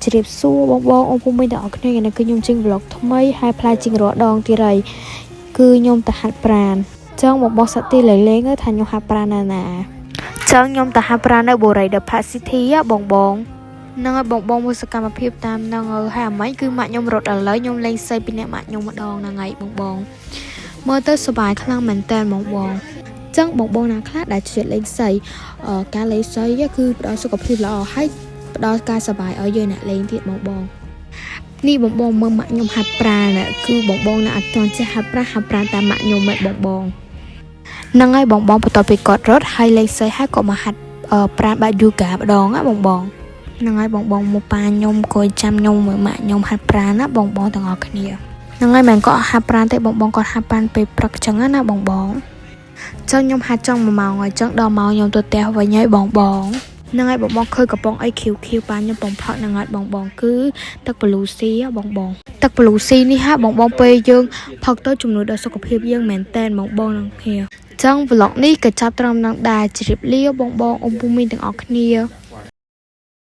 ជ្រាបសួរបងបងអ៊ំពូមីងទាំងអស់គ្នាថ្ងៃនេះគឺខ្ញុំចេញ vlog ថ្មីហើយផ្លែជាងរាល់ដងទៀតហើយគឺខ្ញុំទៅហាត់ប្រាណចឹងបងបងសត្វទីលេងលេងថាខ្ញុំហាត់ប្រាណណាណាចឹងខ្ញុំទៅហាត់ប្រាណនៅបូរី The Park City បងបងហ្នឹងហើយបងបងមើលសកម្មភាពតាមហ្នឹងហើយអាម៉េចគឺម៉ាក់ខ្ញុំរត់ឥឡូវខ្ញុំលេងសីពីអ្នកម៉ាក់ខ្ញុំម្ដងហ្នឹងហើយបងបងមើលទៅសប្បាយខ្លាំងមែនតើបងបងចឹងបងបងណាខ្លះដែលជាតិលេងសីការលេងសីគឺផ្ដល់សុខភាពល្អហើយផ្ដល់ការសប្បាយឲ្យយើងអ្នកលេងទៀតបងបងនេះបងបងមើលម៉ាក់ខ្ញុំហាត់ប្រាណគឺបងបងណាអត់ទាន់ចេះហាត់ប្រាណហាត់ប្រាណតាមម៉ាក់ខ្ញុំហ៎បងបងហ្នឹងហើយបងបងបន្ទាប់ពីគាត់រត់ហើយលេងសីហើយក៏មកហាត់ប្រាណបែបយូហ្គាម្ដងណាបងបងហ្នឹងហើយបងបងមកប៉ាខ្ញុំគួយចាំខ្ញុំមើលម៉ាក់ខ្ញុំហាត់ប្រាណណាបងបងទាំងអស់គ្នាហ្នឹងហើយមិនក៏ហាត់ប្រាណទេបងបងគាត់ហាត់ប្រាណពេលព្រឹកចឹងណាបងបងចឹងខ្ញុំហាត់ចង់1ម៉ោងហើយចឹងដល់ម៉ោងខ្ញុំទៅផ្ទះវិញហើយបងបងហ្នឹងហើយបងបងឃើញកំប៉ុងអីខៀវខៀវប៉ាខ្ញុំបំផឹកហ្នឹងហើយបងបងគឺទឹក Blue Sea បងបងទឹក Blue Sea នេះហាបងបងពេលយើងផឹកទៅជំនួយដល់សុខភាពយើងមែនតែនបងបងនឹងគ្នាចឹង vlog នេះក៏ចាប់ត្រឹមនឹងដែរជម្រាបលាបងបងអ៊ំពូមីងទាំងអស់គ្នា។